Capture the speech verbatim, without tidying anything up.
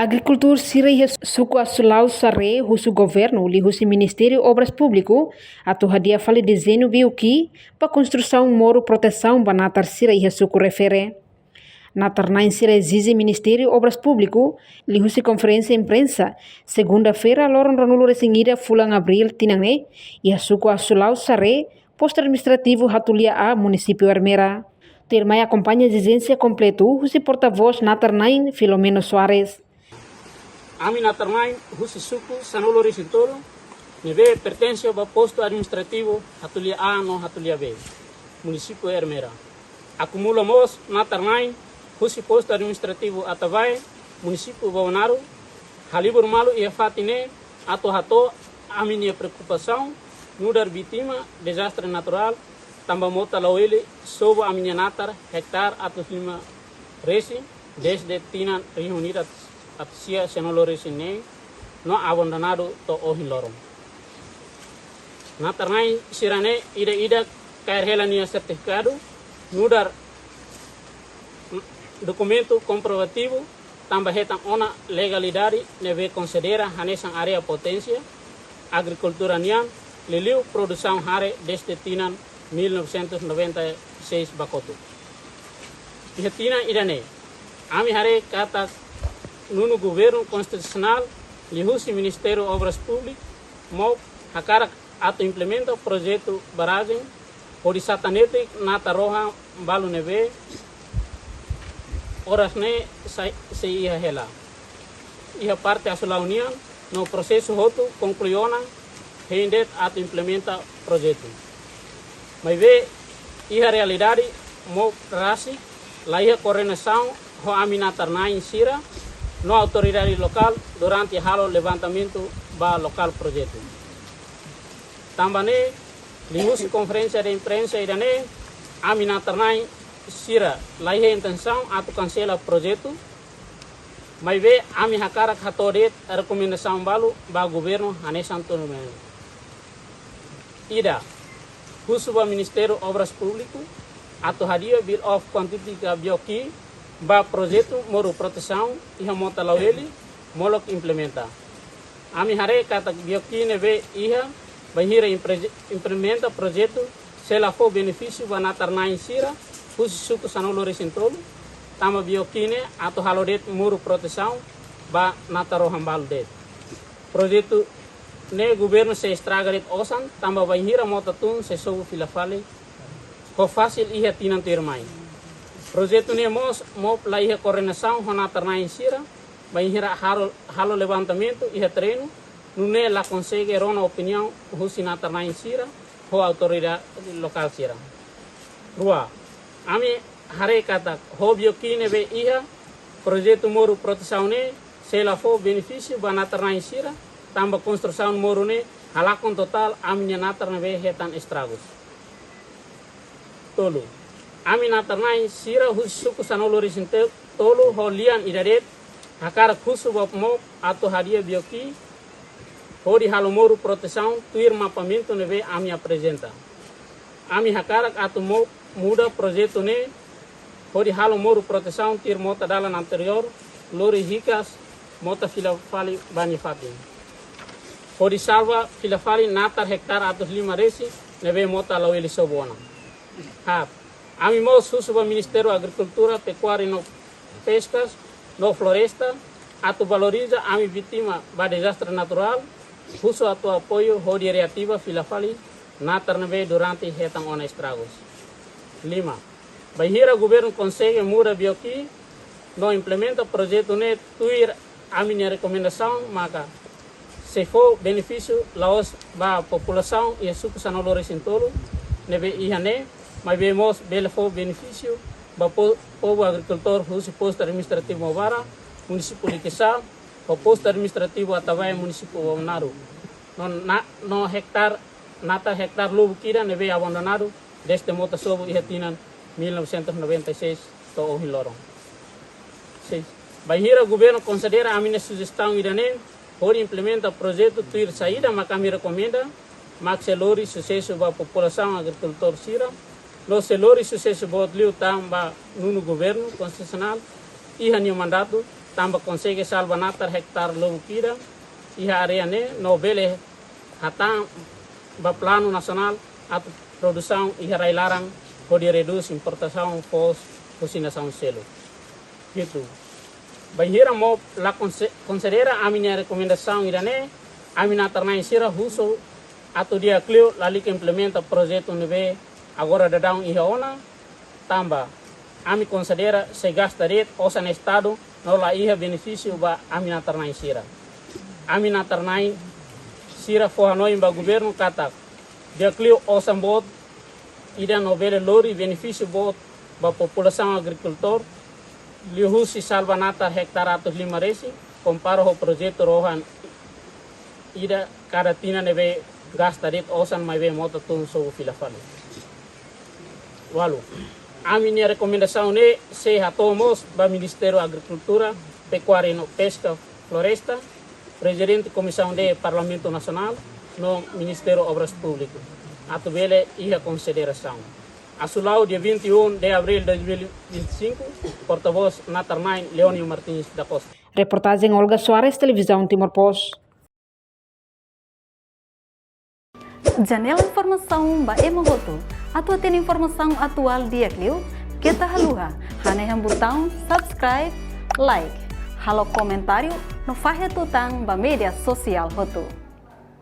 Agrikultór sira iha suku Asulau Saré husu governu liuhusi Ministériu Obras Públiku atu hadi'a fali dezeñu bioki ba konstrusaun moru protesaun ba natar sira iha suku refere. Natar-na'in sira ezije Ministériu Obras Públiku liuhusi konferénsia imprensa, segunda-feira, loron ruanulu-resin-ida fulan Abríl tinan ne'e, iha suku Asulau Saré, postu administrativu Hatulia A, munisípiu Ermera. Tuirmai akompaña ezijénsia kompletu husi portavós natar-na'in, Filomeno Soares. Ami natar-na'in husi suku sanulu-resin-tolu ne'ebé pertense ba postu administrativu Hatulia A no Hatulia B, munisípiu Ermera, akumula mós natar-na'in husi postu administrativu Atabae, munisípiu Bobonaro, halibur malu iha fatin ne'e atu hato'o ami-nia preokupasaun nu'udar vítima dezastre naturál, tanba mota Lauele sobu ami-nia natar hektare atus lima resin, dezde tinan rihun ida atus sia sanulu-resin-neen no abandonadu to'o ohin loron. Natar-na'in sira-ne'e ida-idak kaer hela nia sertifikadu nu'udar dokumentu komprovativu tanba hetan ona legalidade ne'ebé konsidera hanesan área poténsia agrikultura nian, liuliu produsaun hare dezde tinan mil novecentos noventa e seis ba kotuk. Iha tinan ida-ne'e, ami haree katak nonu governu konstitusionál liuhusi Ministériu Obras Públikas mós hakarak atu implementa projetu barrajen hodi satanetik natar rohan balu ne'ebé oras ne'e sei, sei iha hela iha parte Asulau nian, no prosesu hotu konklui ona hein de'it atu implementa projetu. Maibé iha realidade mós rasik, la iha koordenasaun ho ami natar-na'in sira no autoridade lokál durante halo levantamentu ba lokál projetu. Tanba ne'e, liuhusi konferénsia de imprensa ida-ne'e, ami natar-na'in sira la iha intensaun atu kansela projetu, maibé ami hakarak hato'o de'it rekomendasaun balu ba governu hanesan tuirmai. Ida, husu ba Ministériu Obras Públikas atu hadi'a Bill of Quantity ka bioki ba projetu moru protesaun iha mota Lauele molok implementa. Ami haree katak bioki ne'ebé iha, bainhira impre-, implementa projetu, sei la fó benefísiu ba natar-na'in sira husi suku sanulu-resin-tolu, tanba bioki ne'e atu halo de'it moru protesaun ba natar rohan balu de'it. Projetu ne'e governu sei estraga de'it osan, tanba bainhira mota tun sei sobu fila fali ho fasil iha tinan tuirmai. Projetu ne'e mós, mós la iha koordenasaun ho natar-na'in sira, bainhira halo, halo levantamentu iha terrenu, nune'e la konsege rona opiniaun husi natar-na'in sira ho autoridade lokál sira. Rua, ami haree katak ho bioki ne'ebé iha, projetu moru protesaun ne'e sei la fó benefísiu ba natar-na'in sira, tanba konstrusaun moru ne'e halakon totál ami-nia natar ne'ebé hetan estragus. Tolu, ami natar-na'in sira husi suku sanulu-resin-tolu ho lian ida de'it hakarak husu ba MOP atu hadi'a bioki hodi halo moru protesaun tuir mapamentu ne'ebé ami aprezenta. Ami hakarak atu MOP muda projetu ne'e hodi halo moru protesaun tuir mota dalan anteriór, lori hikas mota fila fali ba nia fatin, hodi salva fila fali natar hektare atus lima resin ne'ebé mota Lauele sobu ona. Haat, ami mós husu ba Ministériu Agrikultura, Pekuária no Peskas no Floresta atu valoriza ami vítima ba dezastre naturál, husu atu apoiu hodi reativa fila fali natar ne'ebé durante hetan ona estragus. Lima, bainhira governu konsege muda bioki no implementa projetu ne'e tuir ami-nia rekomendasaun, maka sei fó benefísiu la'ós ba populasaun iha suku sanulu-resin-tolu ne'ebé iha ne'e, maibé mós bele fó benefísiu ba po-, povu agrikultór husi postu administrativu Maubara, munisípiu Likisá, ho postu administrativu Atabae, munisípiu Bobonaro. No na-, no hektare, natar hektare lubuk ida ne'ebé abandonadu dezde mota sobu iha tinan mil novecentos noventa e seis to'o ohin loron. Seis, bainhira governu konsidera ami-nia sujestaun ida-ne'e hodi implementa projetu tuir saida mak ami rekomenda, mak sei lori susesu ba populasaun agrikultór sira, no sei lori susesu boot liu tan ba nonu governu konstitusionál iha nia mandatu, tanba konsege salva natar hektar lubuk ida iha área ne'e no bele hatán ba planu nasionál atu produsaun iha rai-laran hodi redús importasaun foos husi nasaun seluk. Hitu. Bainhira MOP la konse-, konsidera ami-nia rekomendasaun ida-ne'e, ami natar-na'in sira husu atu di'ak liu lalika implementa projetu ne'ebé agora daudaun iha ona, tanba ami konsidera sei gasta de'it osan Estadu no la iha benefísiu ba ami natar-na'in sira. Ami natar-na'in sira fó hanoin ba governu katak di'ak liu osan boot ida no bele lori benefísiu boot ba populasaun agrikultór, liuhusi salva natar hektar atus lima resin, kompara ho projetu rohan ida kada tinan ne'ebé gasta de'it osan maibé mota tun sobu fila fali. Ualu. Ami-nia rekomendasaun ne'e sei hato'o mós ba Ministériu Agrikultura, Pekuária no Peska, Floresta, Prezidente Komisaun D Parlamentu Nasionál, no Ministériu Obras Públikas, atu bele iha konsiderasaun. Asulau dia vinte e um de abril dois mil e vinte e cinco, portavós natar-na'in Leonio Martins da Costa. Reportajen Olga Soares, Televizaun Timor Post. Janela informasaun ba ema hotu. Atu hatene informasaun atuál di'ak liu, keta haluha hanehan butaun subscribe, like, halo komentáriu no fahe tutan ba média sosiál hotu.